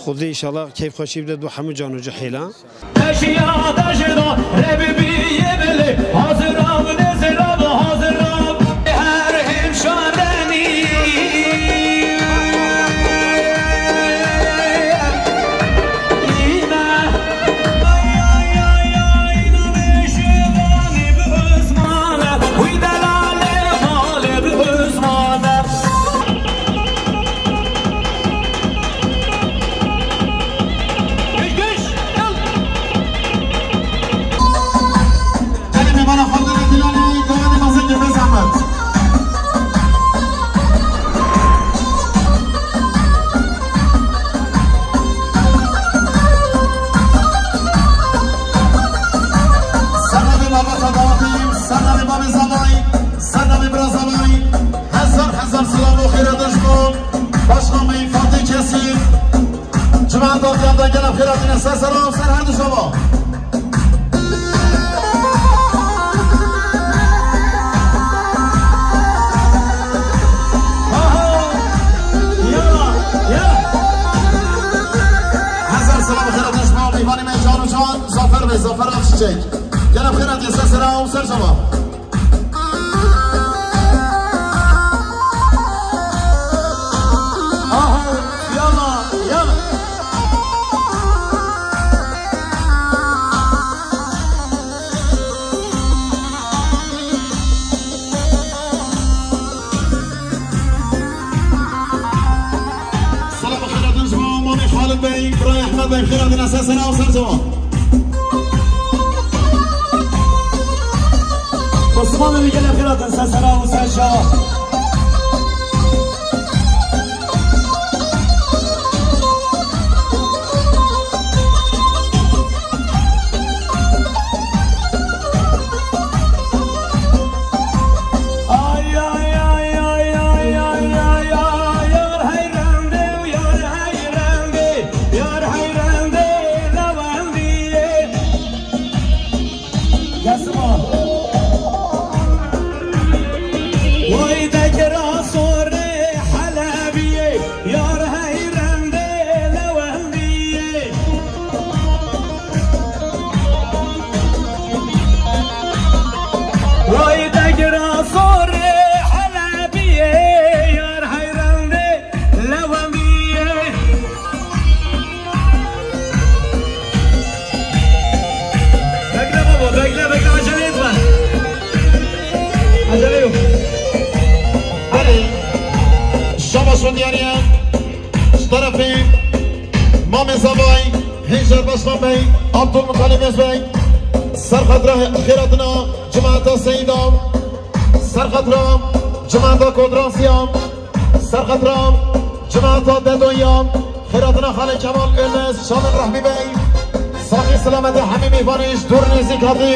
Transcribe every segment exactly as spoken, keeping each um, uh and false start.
Xwedê înşallah keyfxweşî bide bo hemû can û cihêla. Eşya dejda, rebî bî yê bilê, hazir am, nezir am, hazir am. Her hemşarenî. Tenê mêvana xwe bidin Dîlanê, dewanê mezin ke bê zehmet. Ser navê malbata dawetê, ser navê bavê Zavayî, ser navê bira Zavayî, hezar hezar silav û xêra din ji bo Başkan Bey Fatih Keskin. Çiman Dotyan da gelek xêra dine ser sera û ser her du şava. Aha! Ya! Ya! Hezar selam xêra dine ji bo mêvanê me can û can, Zafer Bey, Zafer Akçiçek. Gelek xêra dine ser sera û ser şava. Aha, yala, yala. Selam xêratin ji bo Mamê Xalid Bey, Birayê Ehmed Bey, xêratin ser sera û ser cewab. Osmanlı bir gelen xêratin ser sera û ser cewab. Yasima. Vay dekira sorê Helebiyê, yar heyrendê lewendiyê. Vay dekira sorê Helebiyê, yar heyrendê lewendiyê. Bekle baba, bekle, bekle, acele etme. Acele yok. Belê. Şaba şondiyariye. Ji terefê Mamê Zavay, Hêjar Başkan Bey, Abdulmutalib Özbek, ser xatira xêratina cemaeta Seyda, ser xatira cemaeta Kodransiya, Serxetram, cemaeta Dedoya, xêratina Xalê Kemal Ölmez, Şalim Rahmî Bey, saxî selametê hemî mêvanê ji dûr nêzîk hatî.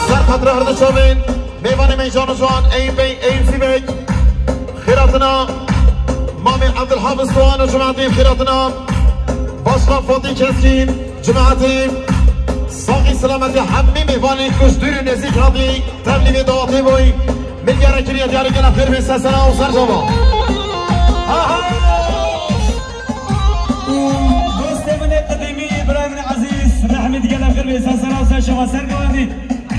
Serxetra her du çavên, mêvanê me can û can, Eyüp Bey, Eyüp Zîbek, xêratina Mamê Abdulhafiz Doğan û cemaetê xêratina Başkan Fatih Keskin, cemaetê saxî selametê hemî mêvanê ku ji dûr û nêzîk hatî. Tevlî vê dawetê bûy. Min diyare kiriye, diyare gela xêr bê ser sera û ser cava. Aha! Û dostê min ê qedîmî, birayê min ezîz, Mehmîd gela xêr bê ser sera û ser cava, ser govendî.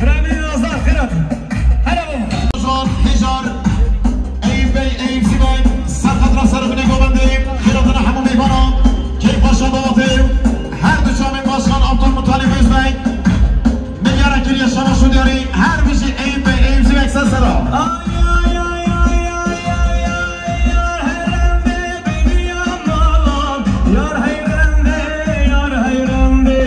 Birayê min ê nazar, xêrat. Hele bû. Can, Hêjar, Eyüp Bey, Eyüp Zîbek, serxetra serxinê govendê, xêratina hemû mêvana, keyfa şa dawetê, her du çavên başkan Abdulmutalib Özbek, Milyara kiriye şama şûdiyarî, her bijî Eyüp Bey, Eyüp Zîbek ser sera. Ay, ay, ay, ay, ay, ay, ay, yar heyrendê biniya mala, yar heyrendê, yar heyrendê,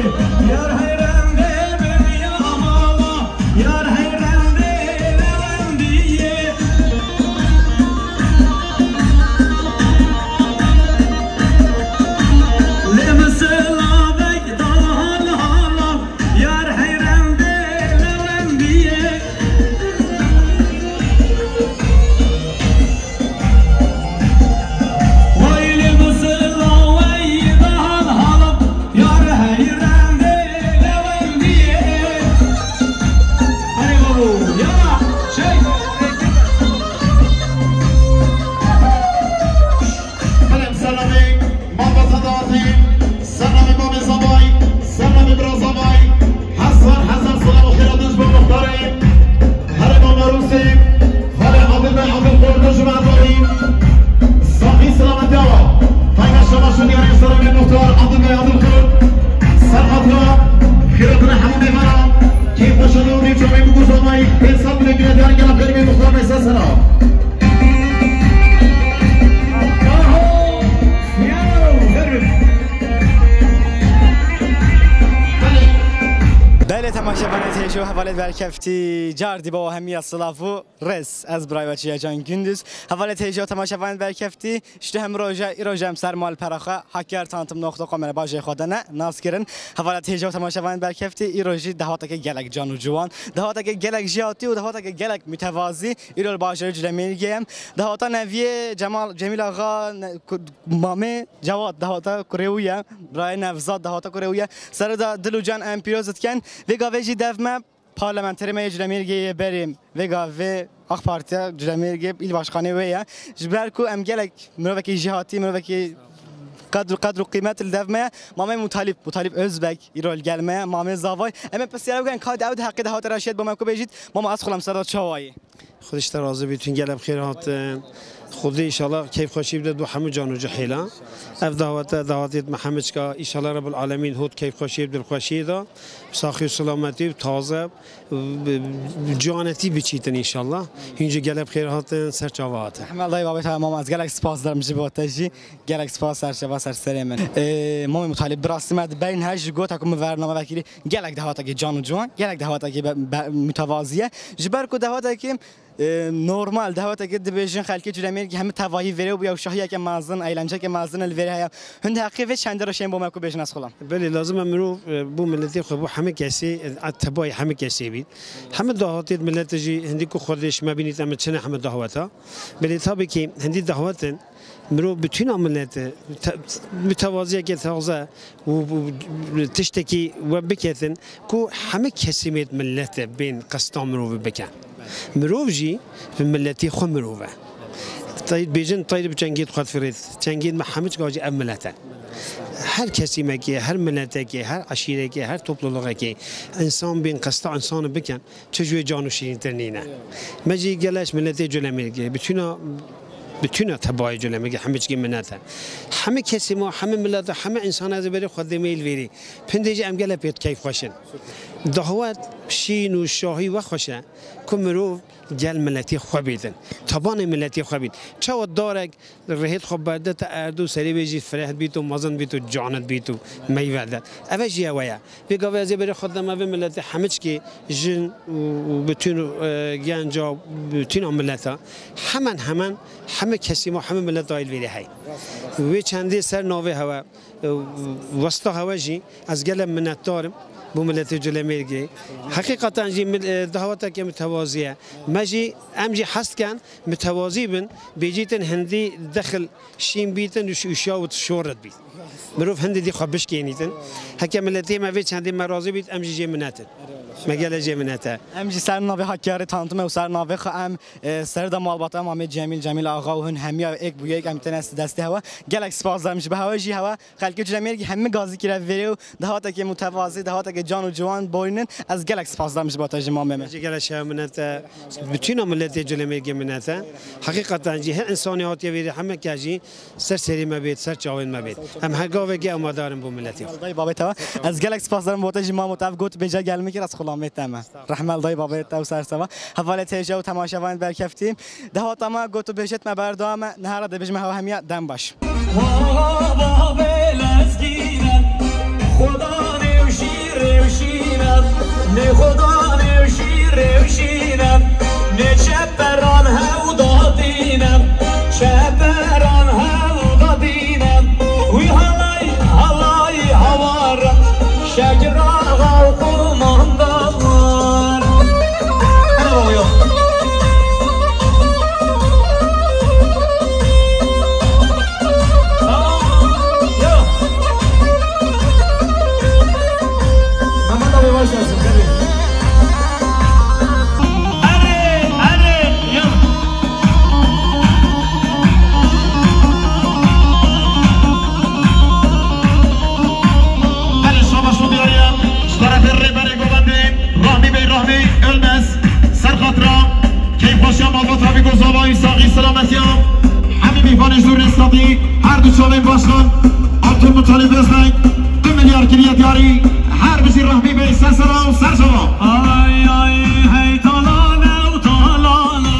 yar heyrendê biniya mala, yar heyrendê lewendiyê. Hevalêt berkeftî, cardî bawa hemiya silav û rêz. Ez birayê we Çiyacan Gündüz. Hevalêt hêja û temaşevanên berkeftî, ji tu hemroja îroja em ser malpera xwe Hakkari Tanıtım nokta com re bajê xwe de ne nas kirin. Hevalêt hêja û temaşevanên berkeftî, îro jî dehatekê gelek can û ciwan, dehatekê gelek jiyatî û dehatekê gelek mütevazî îro li bajarê Culemêrgê ye. Dehata neviyê Cemal, Cemîl Axa, ne-, ku-, Mamê Cewad dehata kurê wî ye. Birayê Nevzad dehata kurê wî ye. Serê de dil û can em pîroz dikin. Vê gavê jî dev me parlamenterê me yê Culemêrgê yê berê. Vê gavê AK Partiya Culemêrgê îl başkanê wê ye. Ji ber ku em gelek mirovekî jêhatî, mirovekî qedr, qedr û qîmet li dev me ye. Mamê Mutalîb, Mutalîb Özbek îro li gel me ye. Mamê Zavay. Em ê pisyar bikin, ka ew di heqê dehatê re şêt bo me ku bêjît, mama ez xulam ser de çawa yî? Xwedê ji te razî bî, tu gelek bi xêr hatin. Xwedê înşallah keyfxweşî bide bo hemû can û cihêla. Ev dawete, dawetê me hemiçka, înşallah Rebbil Alemîn hot keyfxweşî bi dilxweşiyê de, saxî û selametî û taze, bi, bi ciwanetî biçîtin înşallah. Hûn jî gelek bi xêr hatin, ser çava hatin. Hemel dayê babê te, mama, ez gelek spas derim ji bo te jî. Gelek spas, ser çava, ser serê min. Ee, Mamê Mutalîb, bi rastî me di beyn her ji gota ku min bername vekirî, gelek dehatekî can û ciwan, gelek dehatekî be, be, mütevazî ye. Ji ber ku dehatekî e, normal, dehatekê dibêjin xelkê Culemêrgê hemî tevahî vêrê bûye û şahiyeke mezin, eğlenceke mezin li vêrê heye. Hûn di heqê vê çendê re şên bo me ku bêjin ez xulam. Belê, lazim e mirov, e, bo miletê xwe, bo hemî kesê, e, a tebay hemî kesê bît. Hemî dahatê miletê jî hindî ku xwedê ji me bînît em çine hemî dahweta. Belê, tabii ki hindî dahwetin, mirov bütüna millete, te-, mütevaziyeke taze û, û tiştekî we biketin ku hemî kesîmêt millete bên qesta mirovî bikin. Mirov jî bi milletî xwe mirov e. Tayr bêjin, tayr bi çengêt xwe difirêt. Çengêt me hemû çika jî ev millet e. Her kesîmekê, her milletekê, her eşîrekê, her topluluğekê însan bên qesta însanî bikin, çi ji wê can û şîrîntir nîne. Me jî geleş milletê Culemêrgê, bütüna, bütüna tebayê Culemêrgê, hemî çikê minnet e. Hemî kesîma, hemî milleta, hemî însana ez ê berê xwe demê li vêrê. Pindê jî em gelek pê keyfxweş in. Dahwet şîn û şahî we xweş e ku mirov gel miletê xwe bêtin. Tabanê miletê xwe bît. Çawa darek rihêt xwe berde te erd û serê wê jî fireh bît û mezin bît û canit bît û meyve det. Ev e jî ewe ye. Vê gavê ez ê berê xwe deme vê miletê hemî çikê jin û, û bütün, e, genca, bütün a mileta. Hemen hemen hemî kesîma, hemî mileta li vêrê hey. Wê çendê ser navê hewe. E, westa hewe jî ez gelek minnetdar im bo miletê Culemêrgê. Heqîqeten jî mil-, e, daweteke mitewazî ye. Me jî, em jî hez dikin mitewazî bin, bêjîtin hindî dexil şîn bîtin û ş-, û şaw û şorit bît. Mirov hindî dî xwe bişkênîtin. Heke miletê me vê çendê me razî bît, em jî jê minnet in. Me gelek jê minnet e. Em jî ser navê Hakkari Tanıtım û ser navê xwe em, e, serê de malbata Mamê Cemîl, Cemîl Axa û hûn hemiya êk bûye, êk em têne destê hewe. Gelek spas dikim ji bo hewe jî hewe. Xelkê Culemêrgê hemî gazî kire vêrê û dehatekê mutevazî, dehatekê can û ciwan borînin. Ez gelek spas dikim ji bo te jî, mamê me. Jî gelek şev minete. Bütîna miletê Culemêrgê minete. Heqîqeten jî her însanê hatiye vêrê hemeke jî ser serê me bêt, ser çavên me bêt. Em her gavekê amadar in bo miletê xwe. Dayê babê te. Ez gelek spas dikim bo te jî, mamo, te ev got bêje gelmikir, ez xulamê te me. Rehmel dayê babê te û ser seva. Hevalê têje û temaşevanên berkeftî. Dehata me got û bêjêt me berdame, niha re dibêjime hewa hemiya dem baş. Baba bê lezgîne, Xudanê û jî rêwşîne, nê Xudanê û jî rêwşîne, nê çeperan hewda dîne, çeperan hewda dîne, wî halay halay hawar, şegraxa û qumanda war. Hadi baba, yok. Tamam. Yok. Mehmet abi başlasın, tabii. Hadi, hadi, yok. Hadi, şabaş û diyariya, ji tarafê rêberê govendê, Rahmî Bey, Rahmî Ölmez, ser xatira keyfxweşiya malbata Bîgo Zavayî, saxî selametiya hemî mîvanê ji dûr rêz hatî, her du çavên başkan Abdulmutalib Özbek, du milyar kiriye diyarî, her bijî Rahmî Bey, ser sera û ser çava. Ay, ay, hey talane û talane,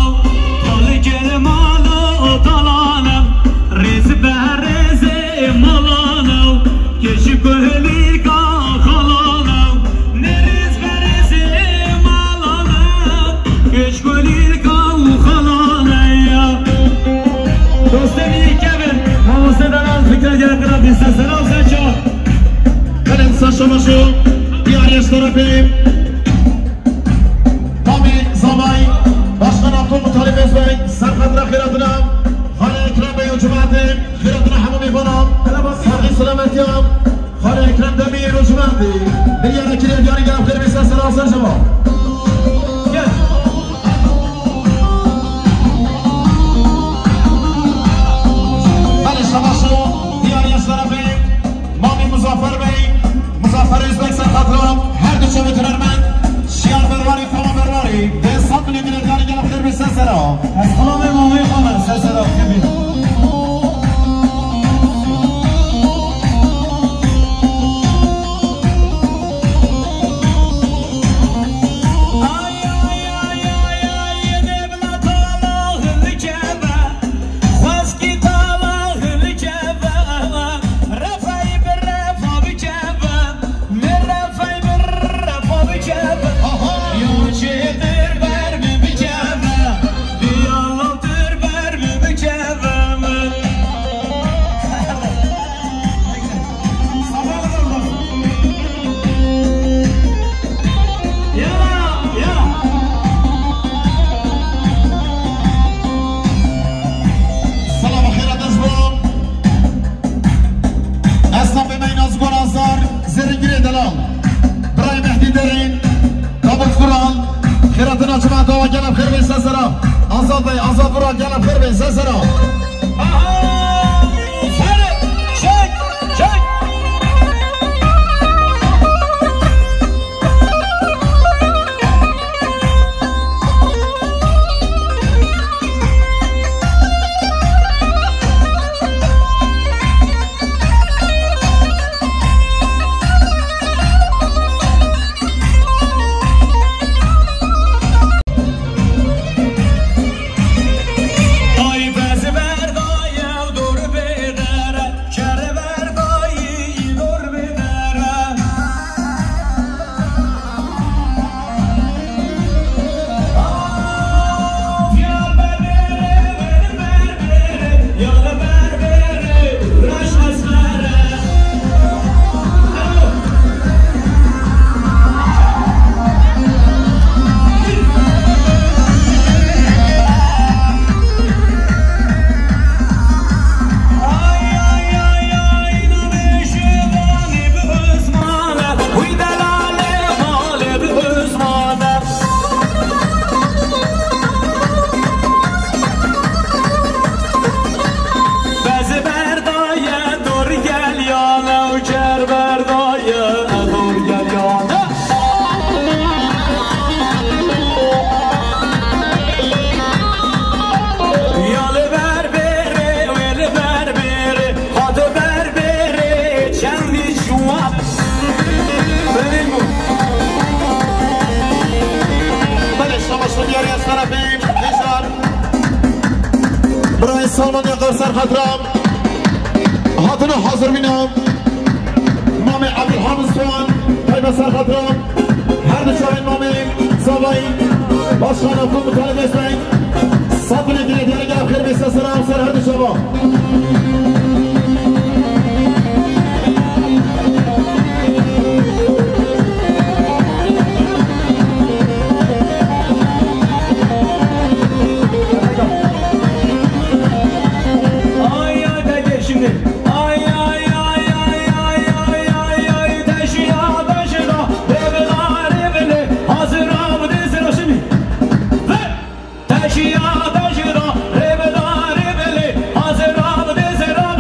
talike mala talane, rêz be rêzê malane, keşi kuhlîka xalane, ne rêz be rêzê Selam Selçuk. Belê, Saşo Maşo, diyariyê ji tarafê Mamê Zavay, Başkan Abdulmutalib Özbey, serxatira xêratina Xalê Ekrem Bey û cemaetê, xêratina hemû mêvanan, saxî selametiya Xalê Ekrem Demîr û cemaetê, bi diyariyê diyarî gelek xêr bê ser selam ser cema. Gel. Belê, şebaşo, diyariyê ji tarafê Mamê Muzaffer Bey, Muzaffer Özbek serxatira her du çavê hunermend, şiyar berwarê, xewa berwarê, dê sed milyon dinar gelek xêr bê ser sera. Ez xelamê mamê xwe me ser sera kevî. Ay, ay, ay, ay, ay, dê bila tala hilkeve. Xwezkî tala hilkeve, refey bi refa bikeve, min refey bi refa bikeve. Aha! Ya çêtir ber bi bikeve, ya latir ber bi bikeve min. Ya, ya. Selam, xêra dest bo. Ez navê me Nazgor Azar, Zêrîngirê Delal. Birayê Mehdî Derîn, Davut Kural, xêratina cemaeta wa gelek xêr bê ser sera. Azad Bey, Azad Vural gelek xêr bê ser sera. Aha! Sare! Çek! Çek! Ay, bezi berdaye dor bêdere, şere berdayî dor bêdere. Diyar berbere, berbere, yalı berbere, reş esmere. Bezi berdaye, dor gel yana, û cer berdaye, dor gel yana. Ya li ber bêrê, wê li ber bêrê, xwe tu ber bêrê, çendî ciwan. Belê bû. Belê, şabaş, şabaş, ya, ya, serafê, hêjar. Birayê Salman Yakar serxetram. Hatine hazir bîne. Mamê Abdulhamid Soğan, taybe serxetram. Her du çavên Mamê Zavayî, Başkan Abdulmutalib Özbey, sed milyon dinar gelek xêr bê ser sera ser her du çava. Ay, ay, ay, ay, şimdi. Ay, ay, ay, teşiya, teşiya, revla, revle, hazır avde sera şimdi. Ve teşiya, teşiya, revla, revle, hazır avde sera.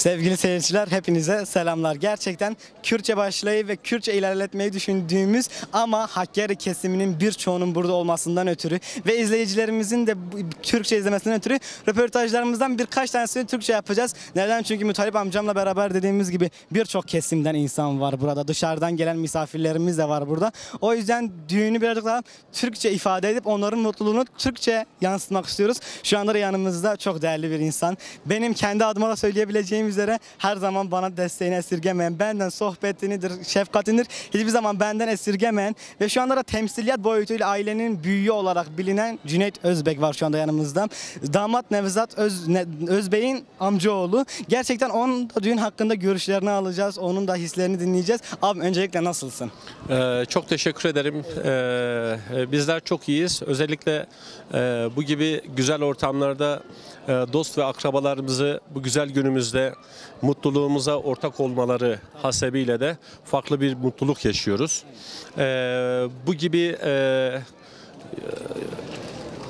Sevgili seyirciler, hepinize selamlar. Gerçekten Kürtçe başlayıp ve Kürtçe ilerletmeyi düşündüğümüz ama Hakkari kesiminin birçoğunun burada olmasından ötürü ve izleyicilerimizin de bu- Türkçe izlemesinden ötürü röportajlarımızdan birkaç tanesini Türkçe yapacağız. Neden? Çünkü Mutalip amcamla beraber, dediğimiz gibi, birçok kesimden insan var burada. Dışarıdan gelen misafirlerimiz de var burada. O yüzden düğünü birazcık daha Türkçe ifade edip onların mutluluğunu Türkçe yansıtmak istiyoruz. Şu anda da yanımızda çok değerli bir insan. Benim kendi adıma da söyleyebileceğim üzere her zaman bana desteğini esirgemeyen, benden sohbetinidir, şefkatinidir hiçbir zaman benden esirgemeyen ve şu anda da temsiliyet boyutuyla ailenin büyüğü olarak bilinen Cüneyt Özbek var şu anda yanımızda. Damat Nevzat Öz, Ne- Özbey'in amcaoğlu. Gerçekten onun da düğün hakkında görüşlerini alacağız, onun da hislerini dinleyeceğiz. Abi, öncelikle nasılsın? Ee, çok teşekkür ederim. Ee, bizler çok iyiyiz. Özellikle e, bu gibi güzel ortamlarda e, dost ve akrabalarımızı bu güzel günümüzde mutluluğumuza ortak olmaları hasebiyle de farklı bir mutluluk yaşıyoruz. Ee, bu gibi e,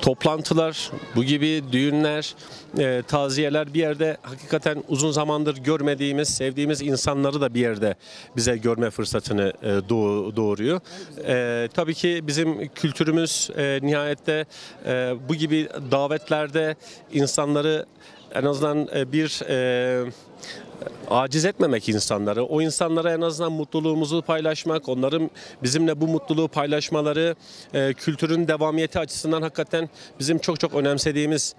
toplantılar, bu gibi düğünler, e, taziyeler bir yerde hakikaten uzun zamandır görmediğimiz, sevdiğimiz insanları da bir yerde bize görme fırsatını e, doğ- doğuruyor. E, tabii ki bizim kültürümüz e, nihayette e, bu gibi davetlerde insanları en azından e, bir e, aciz etmemek insanları, o insanlara en azından mutluluğumuzu paylaşmak, onların bizimle bu mutluluğu paylaşmaları e, kültürün devamiyeti açısından hakikaten bizim çok çok önemsediğimiz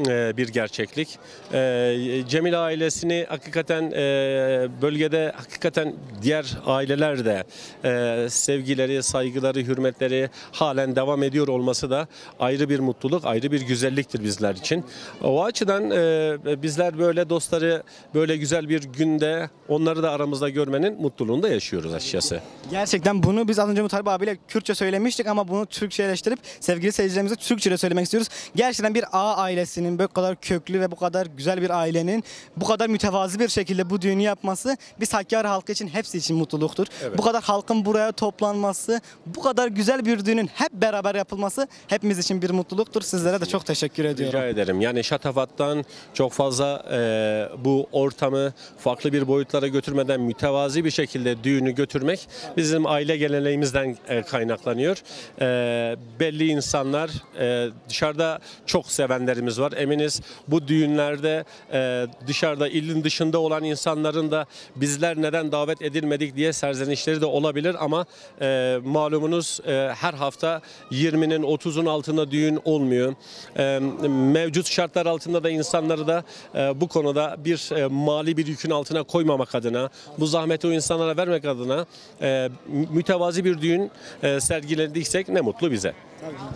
e, bir gerçeklik. E, Cemil ailesini hakikaten e, bölgede hakikaten diğer aileler de e, sevgileri, saygıları, hürmetleri halen devam ediyor olması da ayrı bir mutluluk, ayrı bir güzelliktir bizler için. O açıdan e, bizler böyle dostları böyle güzel bir günde onları da aramızda görmenin mutluluğunu da yaşıyoruz açıkçası. Gerçekten bunu biz az önce Mutalip abiyle Kürtçe söylemiştik ama bunu Türkçeleştirip sevgili seyircilerimize Türkçe de söylemek istiyoruz. Gerçekten bir ağa ailesinin, bu kadar köklü ve bu kadar güzel bir ailenin bu kadar mütevazı bir şekilde bu düğünü yapması biz Hakkari halkı için, hepsi için mutluluktur. Bu kadar halkın buraya toplanması, bu kadar güzel bir düğünün hep beraber yapılması hepimiz için bir mutluluktur. Sizlere de çok teşekkür ediyorum. Rica ederim. Yani şatafattan çok fazla e, bu ortamı farklı bir boyutlara götürmeden mütevazi bir şekilde düğünü götürmek bizim aile geleneğimizden e, kaynaklanıyor. E, belli insanlar e, dışarıda çok sevenlerimiz var. Eminiz bu düğünlerde e, dışarıda, ilin dışında olan insanların da bizler neden davet edilmedik diye serzenişleri de olabilir ama e, malumunuz e, her hafta yirminin otuzun altında düğün olmuyor. E, mevcut şartlar altında da insanları da e, bu konuda bir e, mali bir yükün altına koymamak adına, bu zahmeti o insanlara vermek adına e, mütevazi bir düğün e, sergilediysek ne mutlu bize.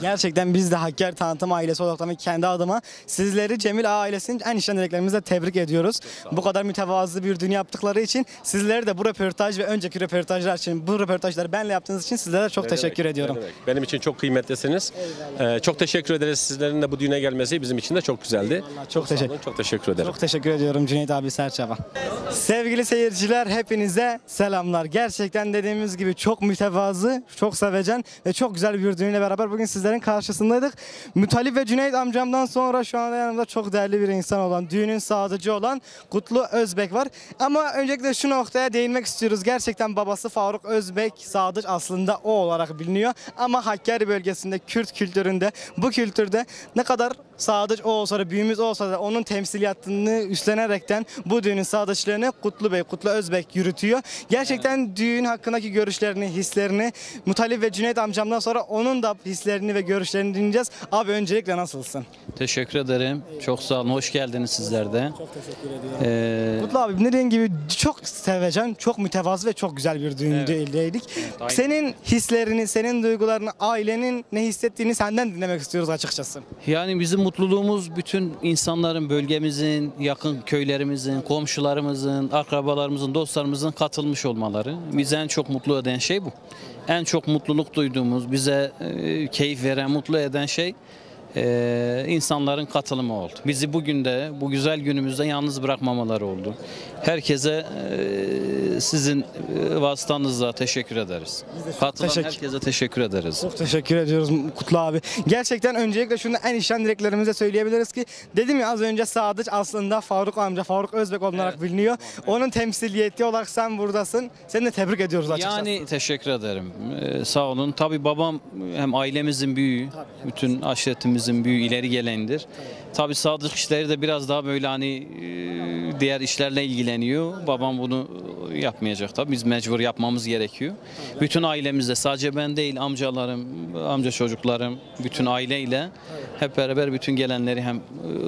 Gerçekten biz de Hakkari Tanıtım ailesi olarak ve kendi adıma sizleri Cemil Ağa ailesinin en içten dileklerimizle tebrik ediyoruz. Bu kadar mütevazı bir düğün yaptıkları için sizleri de bu röportaj ve önceki röportajlar için, bu röportajları benle yaptığınız için sizlere çok teşekkür ediyorum. Benim için çok kıymetlisiniz. Ee, çok teşekkür ederiz. Sizlerin de bu düğüne gelmesi bizim için de çok güzeldi. Çok teşekkür, çok teşekkür ederim. Çok teşekkür ediyorum Cüneyt abi Serçava. Sevgili seyirciler, hepinize selamlar. Gerçekten dediğimiz gibi çok mütevazı, çok sevecen ve çok güzel bir düğünle beraber bugün sizlerin karşısındaydık. Mutalip ve Cüneyt amcamdan sonra şu anda yanımda çok değerli bir insan olan, düğünün sadıcı olan Kutlu Özbek var. Ama öncelikle şu noktaya değinmek istiyoruz. Gerçekten babası Faruk Özbek sadıç aslında o olarak biliniyor. Ama Hakkari bölgesinde Kürt kültüründe, bu kültürde ne kadar sadıç o olsa da, büyüğümüz olsa da onun temsiliyatını üstlenerekten bu düğünün sadıçlığını Kutlu Bey, Kutlu Özbek yürütüyor. Gerçekten düğün hakkındaki görüşlerini, hislerini Mutalip ve Cüneyt amcamdan sonra onun da hislerini ve görüşlerini dinleyeceğiz. Abi, öncelikle nasılsın? Teşekkür ederim. Çok sağ olun. Hoş geldiniz sizler de. Çok teşekkür ediyorum. Kutlu abi, dediğin gibi çok sevecen, çok mütevazı ve çok güzel bir düğündeydik. Senin hislerini, senin duygularını, ailenin ne hissettiğini senden dinlemek istiyoruz açıkçası. Yani bizim mutluluğumuz bütün insanların, bölgemizin, yakın köylerimizin, komşularımızın, akrabalarımızın, dostlarımızın katılmış olmaları. Bizi en çok mutlu eden şey bu. En çok mutluluk duyduğumuz, bize e, keyif veren, mutlu eden şey Ee, insanların katılımı oldu. Bizi bugün de, bu güzel günümüzde yalnız bırakmamaları oldu. Herkese, e, sizin, e, vasıtanızla teşekkür ederiz. Katılan teşekkür herkese teşekkür ederiz. Çok teşekkür ediyoruz Kutlu abi. Gerçekten öncelikle şunu en içten dileklerimizle söyleyebiliriz ki, dedim ya az önce, Sadıç aslında Faruk amca, Faruk Özbek olarak biliniyor. Onun temsiliyeti olarak sen buradasın. Seni de tebrik ediyoruz açıkçası. Yani teşekkür ederim. Ee, sağ olun. Tabii babam hem ailemizin büyüğü, bütün aşiretimizin büyüğü, ileri gelendir. Tabii Sadıç işleri de biraz daha böyle hani, e, diğer işlerle ilgileniyor. Babam bunu, e, yapmayacak tabii. Biz mecbur yapmamız gerekiyor. Bütün ailemizde, sadece ben değil, amcalarım, amca çocuklarım, bütün aileyle hep beraber bütün gelenleri hem, e,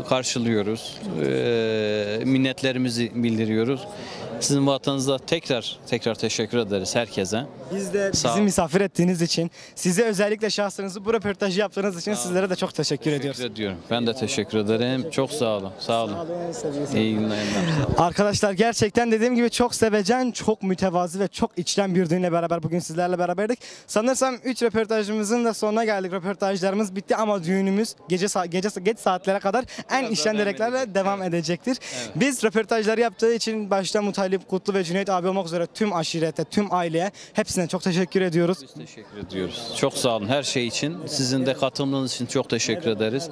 karşılıyoruz. E, minnetlerimizi bildiriyoruz. Sizin vatanınızda tekrar tekrar teşekkür ederiz herkese. Biz de bizi misafir ettiğiniz için, size özellikle şahsınızı bu röportajı yaptığınız için sizlere de çok teşekkür ediyoruz. Teşekkür ediyorum. Ben de teşekkür ederim. Çok sağ olun. Sağ olun. Sağ olun, sevgili seyirciler. İyi günler. Arkadaşlar, gerçekten dediğim gibi çok sevecen, çok mütevazi ve çok içten bir düğünle beraber bugün sizlerle beraberdik. Sanırsam üç röportajımızın da sonuna geldik. Röportajlarımız bitti ama düğünümüz gece sa-, gece sa-, geç saatlere kadar en içten dileklerle devam edecektir. Biz röportajları yaptığı için başta Mutalip, Kutlu ve Cüneyt abi olmak üzere tüm aşirete, tüm aileye, hepsine çok teşekkür ediyoruz. Biz teşekkür ediyoruz. Çok sağ olun her şey için. Sizin de katılımınız için çok teşekkür ederiz.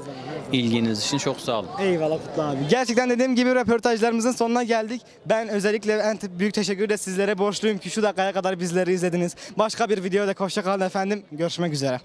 İlginiz için çok sağ olun. Eyvallah Kutlu abi. Gerçekten dediğim gibi röportajlarımızın sonuna geldik. Ben özellikle en te-, büyük teşekkür de sizlere borçluyum ki şu dakikaya kadar bizleri izlediniz. Başka bir videoda hoşça kalın efendim. Görüşmek üzere.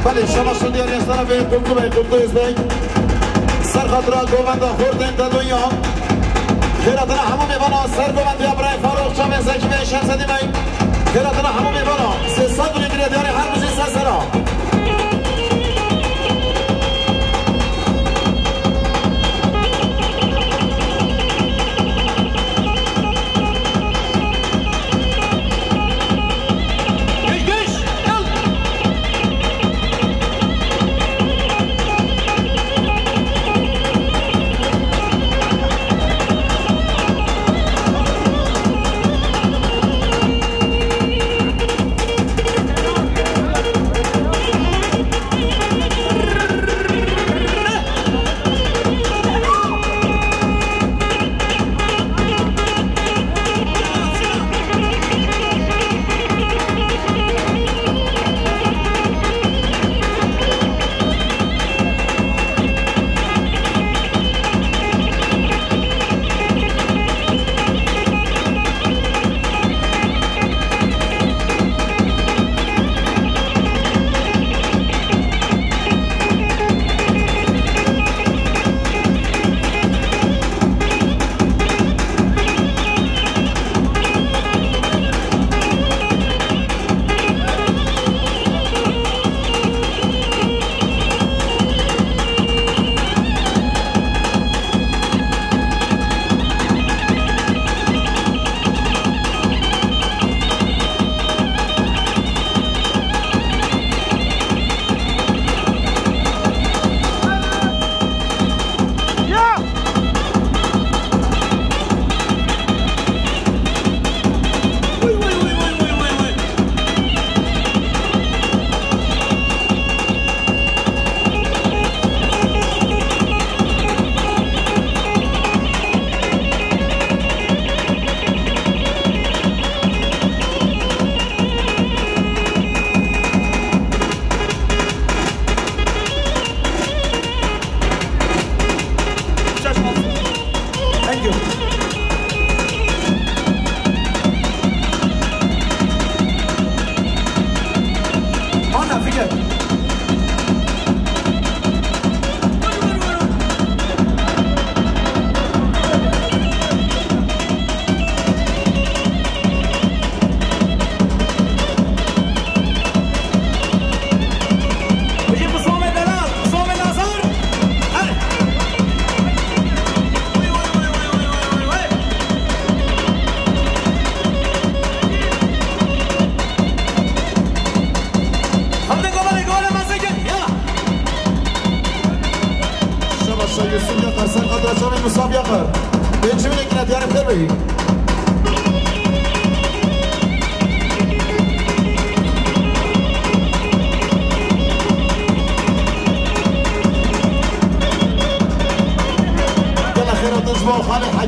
Belê, şabaş û diyariyên şerefê Kutlu Bey, Kutlu Özbek. Ser xatira govenda xortên Dedonya. Xêratina hemû mêvana ser govendiya birayê Faruk Çavên Zekî Bey, Şemsedî Bey. Xêratina hemû mêvana. Sê sed û yek lê diyarê her bijî ser sera.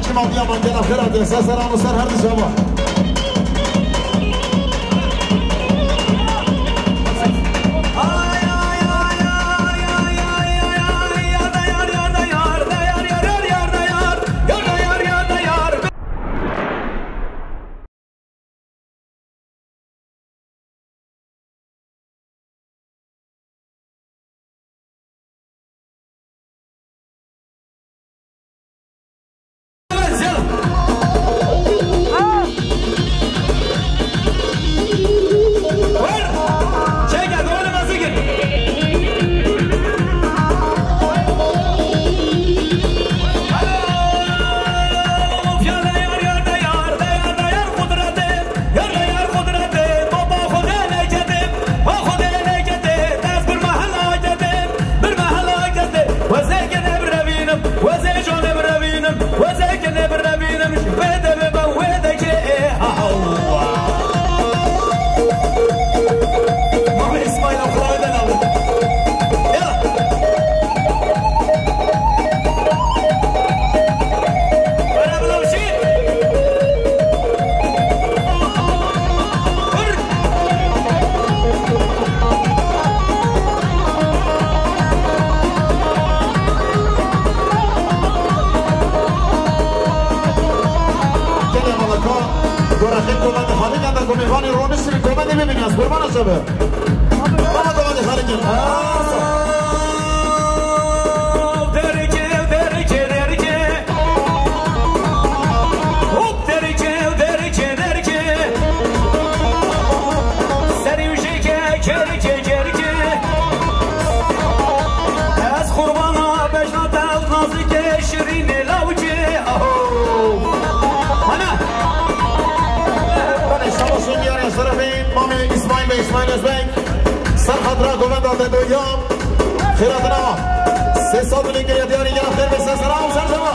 Çima diya mangela xêr hatiye, ser seran û ser her di cava. Gelê malaka, gorexê komendê xalî genda ku mêvanê roniştî bi komendê bibîne, ez qurbana çabe. Baba komendê xalî gel. Derke, derke, derke. Hop, derke, derke, derke. Serê û jêke, kerke, kerke. Ez qurbana bejna te, ez nazike, şirînê lawike. Aho. Ana. Belê, şabaş û diyarê şerefê Mamê Îsmaîl Bey, Îsmaîl Özbek. Ser xatira govenda te doyan. Xêratina sê sed û nîvkiriya diyarî gela xêr be, ser seran û ser cava.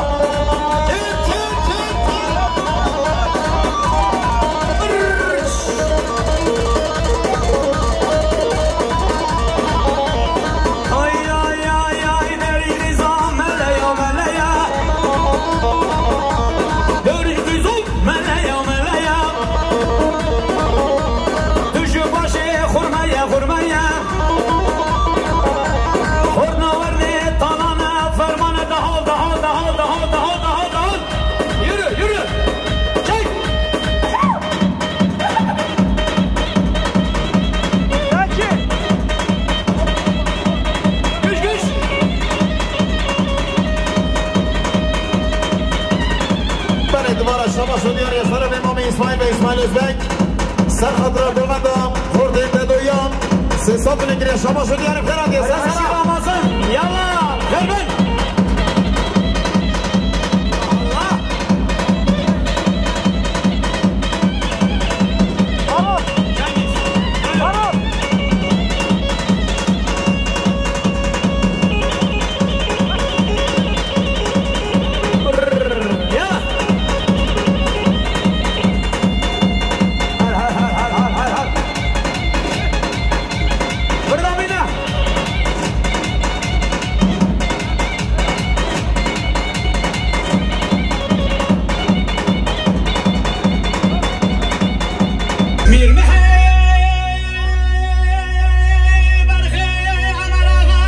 Ay, ay, ay, ay, derî rîza meleya, meleya. Derî rîza meleya, meleya. Tu ji başê xurmeye, xurmeye. Hurna wernê talane, fermane, dahal, dahal, dahal. Yürü, yürü. Çek. Güç, güç. Belê, dubara şabaş û diyarê serê Mamê Îsmaîl Bey, Îsmaîl Özbek. Ser xatira govenda xortê te doyan. Sê sed û nîvkiriya şabaş û diyarê xêr hatiye. Ser seran. Ramazan. Yalla. Xêr bin. Allah. Mîr Mihê Berxê Emer Axa,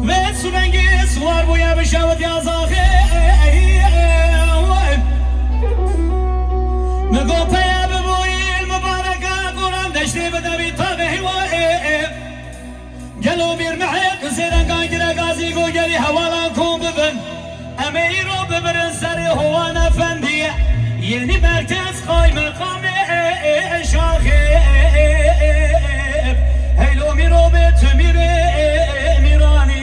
vê suvengê suwar bûye bi şewit ya zaxê. Min got peye bibûyî li mibareke Goran deştê bide bî tavê hîwa. Gelo Mîr Mihê qisê rengan gire gazî go gelî hewalan kom bibin. Em ê îro bibirin serê Howan Efendî. Yenî merkez qaymeqamê şaxê. Heylo mîro bê tu mîrê mîranî.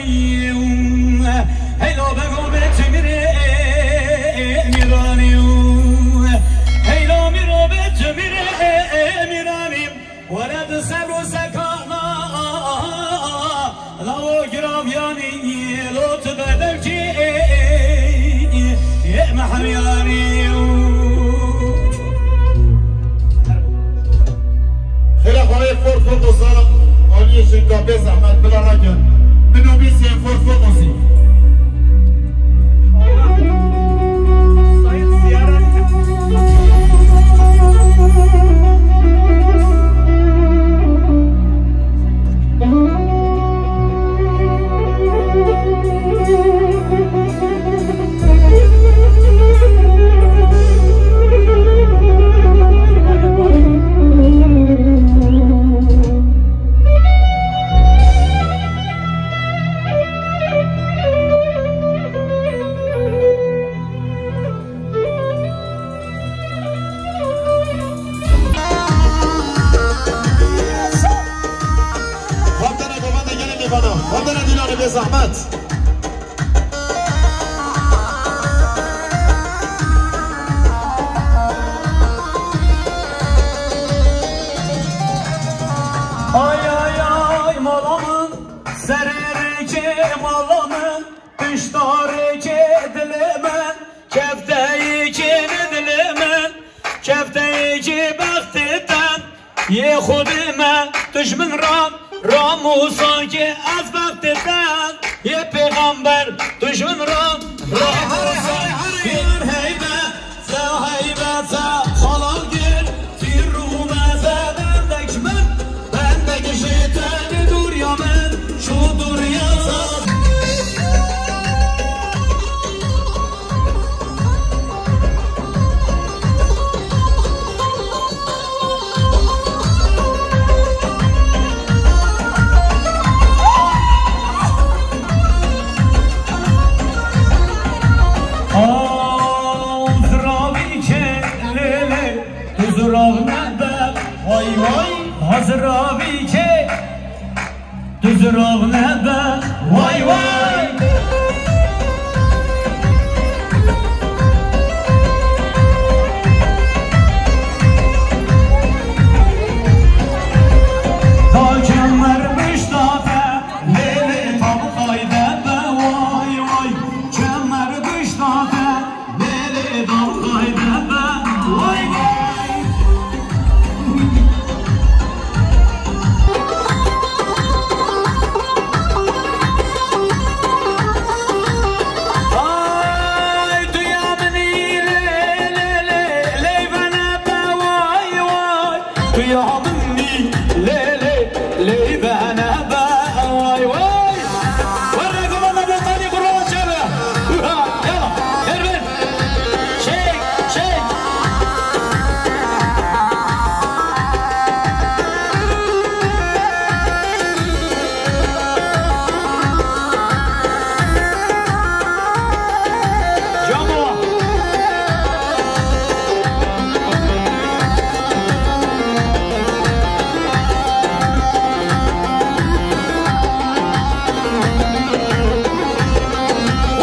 Heylo bego bê tu mîrê mîranî. Heylo mîro bê tu mîrê mîranî. Were di sebr û sekana, lawo giraviyanî, lo tu bedevkî, yê mehemyanî. Bine Dîlanê bê zehmet. Ay, ay, ay, mala min, serê rêkê mala min, pişta rêkê dilê min, kefteyê kê dilê min, kefteyê kê bextê te. Yê Xwedê me, tu ji min re, ramûsa ke ez bextê te, yê pêxember, tu ji min re, ramûsa ke. Yar heybe, se heybe, se xala gel, fîr û meze bendek ji min, bendek ji te li dûriya min, şu dûriya. Aw, ziravî ke lê lê, tu zirav nebe, vay vay. Ha ziravî ke, tu zirav nebe, vay vay. Da kemer biştafe, lê lê tam qayde be, vay vay. Kemer biştafe, lê lê tam qayde be, vay vay. Ay, tu ya min î lê, lê, lê, lê vene be, vay, vay. Tu ya min î lê, lê, lê vene be, vay, vay. Were gumana be, tanî kurban çeve. Yala, her bin. Çek, çek. Camo.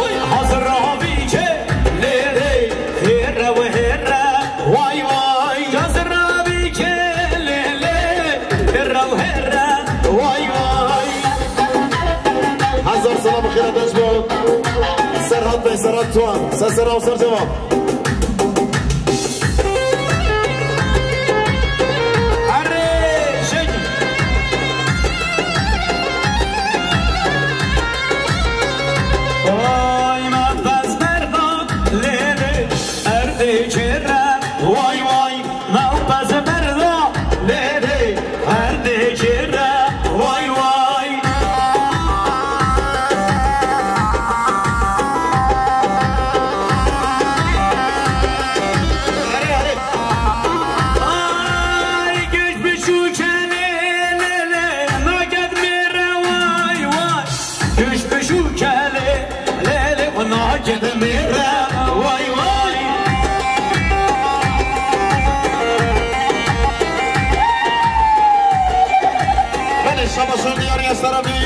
Oy, hazır abi ke, lê lê, hêre ve hêre, vay vay. Hazır abi ke, lê lê, hêre ve hêre, vay vay. Hezar selam û xêra te ji bo Serhat Bey, Serhat Tuan. Ser sera û ser cevap. Erê, şekil. Oy, me pez berda, lê lê, erdê çêre, vay vay. Me pez berda, lê lê, erdê çêre, vay vay. Ay, güç biçûke lê, lê, lê, naket mêre, vay, vay. Güç biçûke lê, lê, lê, naket mêre, vay, vay. Belê, şabaşo diyarî ez te re bî.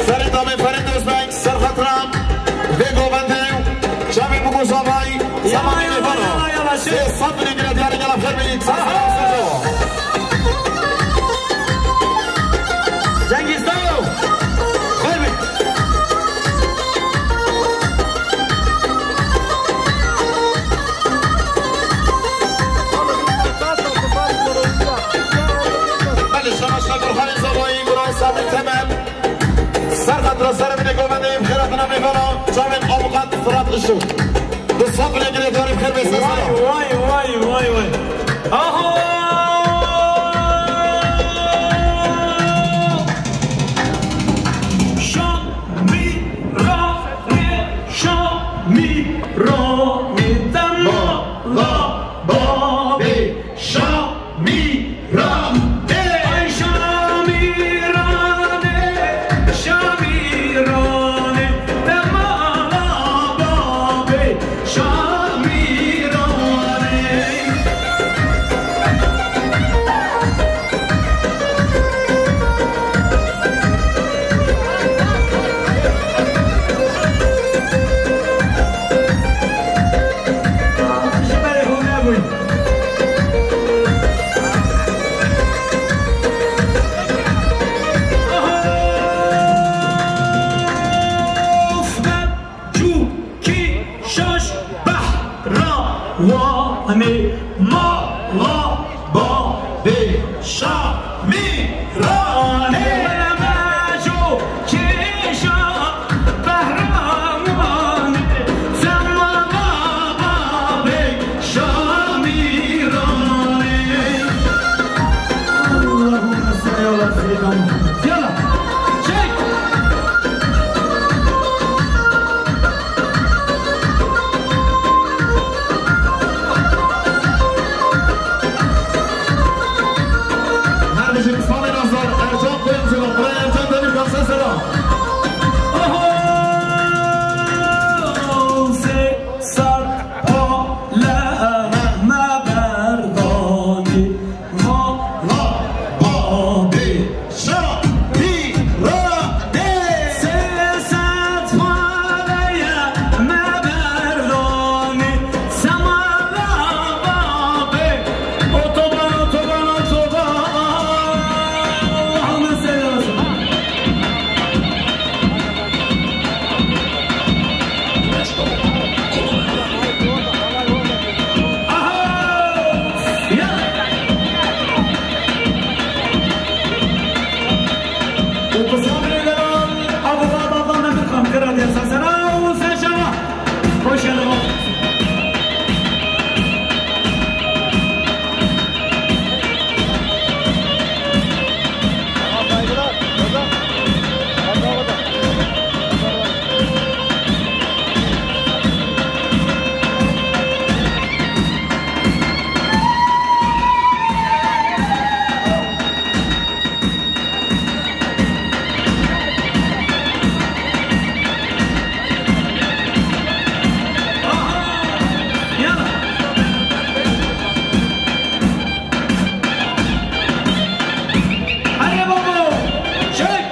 Ferîd Amê, Ferîd Özbek, ser xatira vê govendê û çavê Mugo Zavayî, zemanî yala, lêvana. Yala, yala, şey. Sê sed binê gire diyarî gela xêr bî. Ser xatira Mugo. Cengiz Dao. Xêr bî. Belê, şabaşo Gurxanê Zavayî, Gurayê Sabî Temel. Ser xatira serê min ê govendê, bi xêra xwe navê vana çavên avukat Firat Işık. Bi sed binê gire diyarî bi xêr bê ser sera. Vay, vay, vay, vay, vay. Aha! Şamîranê, Şamîranê, te mala babê Şamîranê. Ay Şamîranê, Şamîranê, te mala babê Şamîranê. Wanê mala babê Şamîranê. Beco kêşa behramanê, zemana babê Şamîranê. Allahümme salli ala seyyidina Muhammed. Yala, çek. Her bijî, Samê Nazar, Ercan Koyuncu, Ercan Demir, Gamze Sera. Oho! Sê sed pale me berdanî. Mala babê Şamîranê. Sê sed pale ye me berdanî. Semala babê. Otoban, otoban, otoban. Allahümme salli ala seyyidina. Aha! Ya! Û pisamrê delal, Abdullah Baba Mehmet Xan, Kira Diyar Sasana û Sen Şama. Hoş geldin. Hadi babo, çek!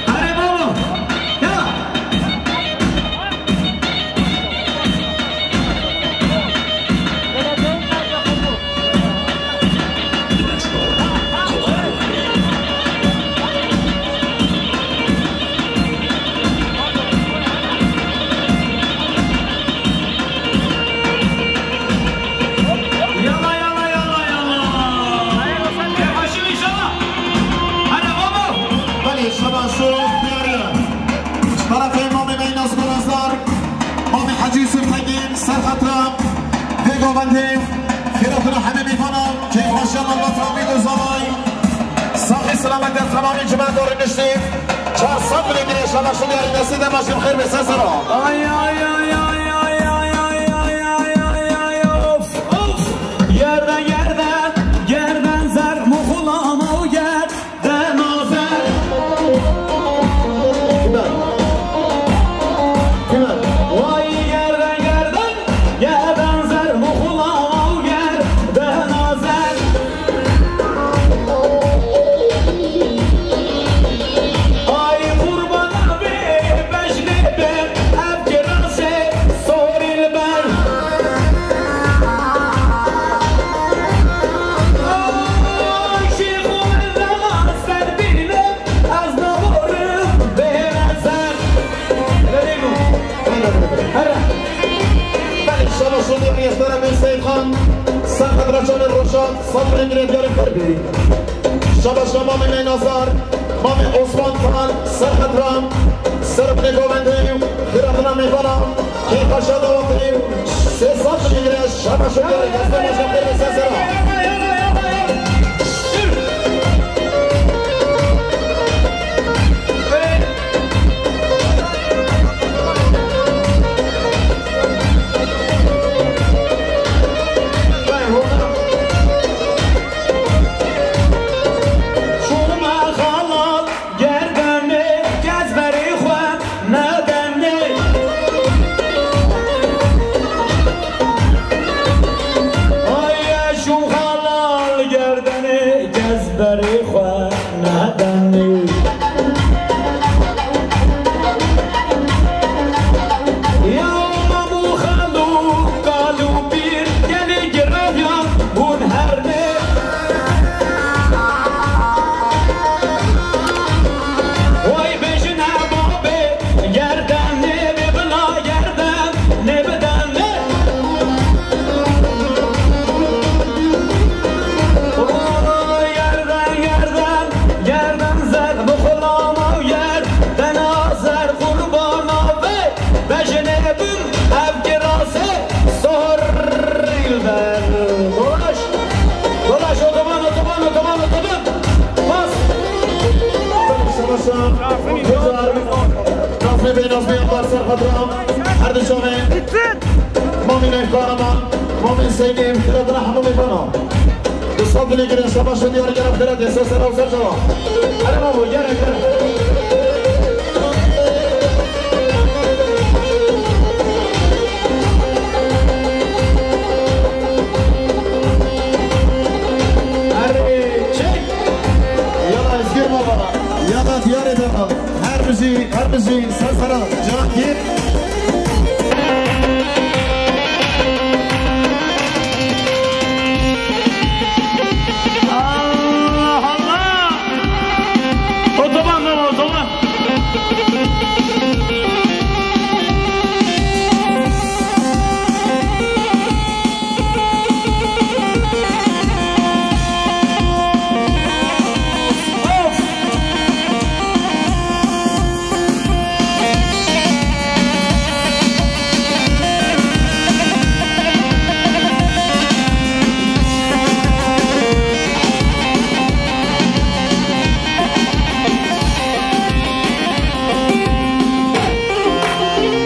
Hadi babo, ya! Yalla, yalla, yalla, yalla. Yavaşın inşallah. Hadi baba. Belê, şaba şo diyariye. Tarafê Mamê Meynas Barazar, Mamê Hacı Yusuf Tekin, Serhat Ram, Vê govendê, xêratina hemî mîvana, keyfxweşiya malbata Mîdo Zalay, saxî selamet ya temamî cemaeta rûniştî, çar sed milê girê şabaşin diyarî destê de başin xêr bê ser sera. Ay, ay, ay, of, of. Yerden, yerden, yerden zer muhulama u yer. Denazer. Kime? Kime? Vay yerden yerden, yerden zer muhula ger denazer. Ay qurbana be, bejne be, ev kirase soril ber. Ay şêxo, ez dema ser bînim. Ez naborim bêne ser. Belê, şaba şonê riyestara min Seyîd Xan, ser xetira çavên Roşan, sed milê girê diyarê xêr bê. Şaba şa mamê me Nazar, mamê Osman Tan, ser xetira, ser binê govendê, xêratina mêvana. Kêfa şa dawatê sê sed digire, şaba şa dawatê destê me şa pê sesera. Şûma xalat. Gerdemê kes berê xwe nedemê. Ay şûxa Nasîbê, nasîbê, Enver Serhedra, her du çavê Mamî Neyf Kahraman, Mamî Hüseyinî, xîretine hemû mêvana. Bi sed dilê girin, şebaşê diyarî gere xîretê, ser sera û ser çava. Here mabo, gere, gere. Erê, çek. Yala, ez girma bana. Yala, diyarê bana. Her bijî, her bijî, ser sera, Cihangîr. Allah, Allah! Otoban, baba, otoban!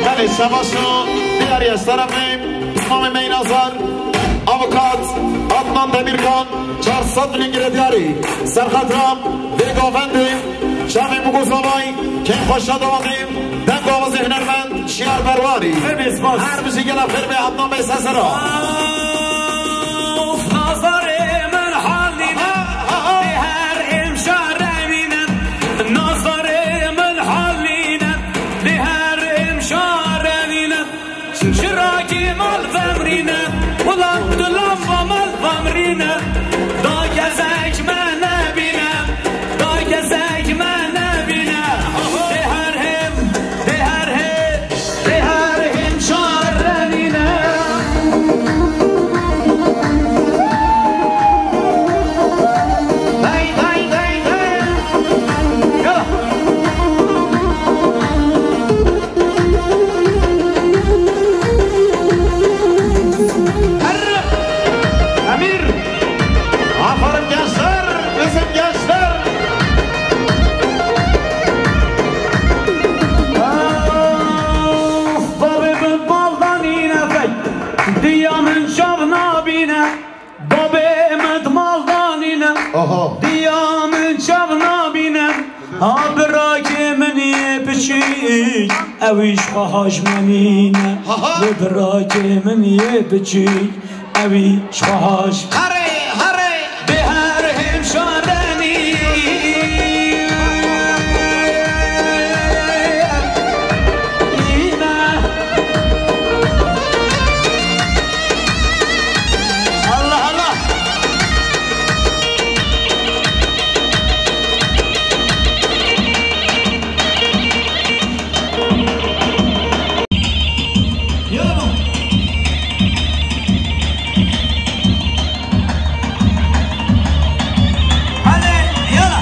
Belê, şebaş o, diyarî ez terefê, Îslamê Meynazar, avukat, Adnan Demirkan, çar sed lingirê diyarî, serxetram, vê govendê, çavê Mugozavay, kêm xweşa dawamê, deng awazê hunermend, Şiyar Berwarî. Her bijî gela xêr be, Adnan Bey sesera. Of, nazarê min halîne, dê her êm şaremîne. Nazarê min halîne, dê her êm şaremîne. Çirakê mal vemrîne, ulan dilam va mal vemrîne. Da gezek me nebîne, da gezek me nebîne. Dê her hêm, dê her hêm. Dê her hêm şaremîne. Hey, hey, hey, hey. Yala. Her Emîr. Aferin gençler, bizim gençler. Of, babê min bal danîne vey, diya min çav nabîne. Babê min mal danîne, aha, diya min çav nabîne. Ha, birakê min yê biçîk, ew îş xwe haş menîne. Aha. Bi birakê min yê biçîk, ew îş xwe haş. Herê, herê. Bê her hêm şarenî. Allah Allah. Yalla. Hadi, yalla.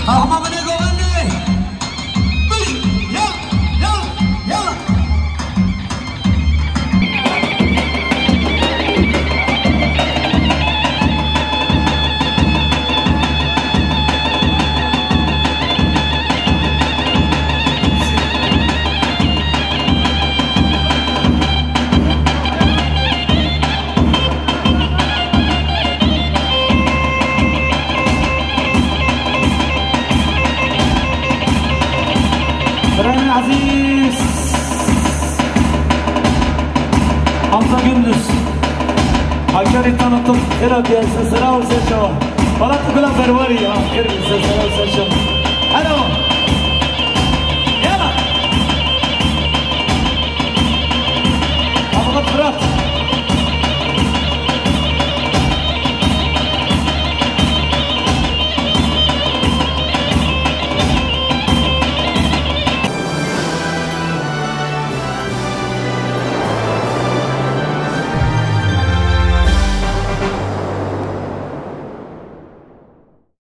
Tamam, hadi, govende. Yalla, yalla, yalla. Birayê min ezîz Hamza Gündüz. Hakkari tanıtım. Xêra diye sesera û seça. Balat Gula Berwari ya. Xêr sesera û seça. Hello.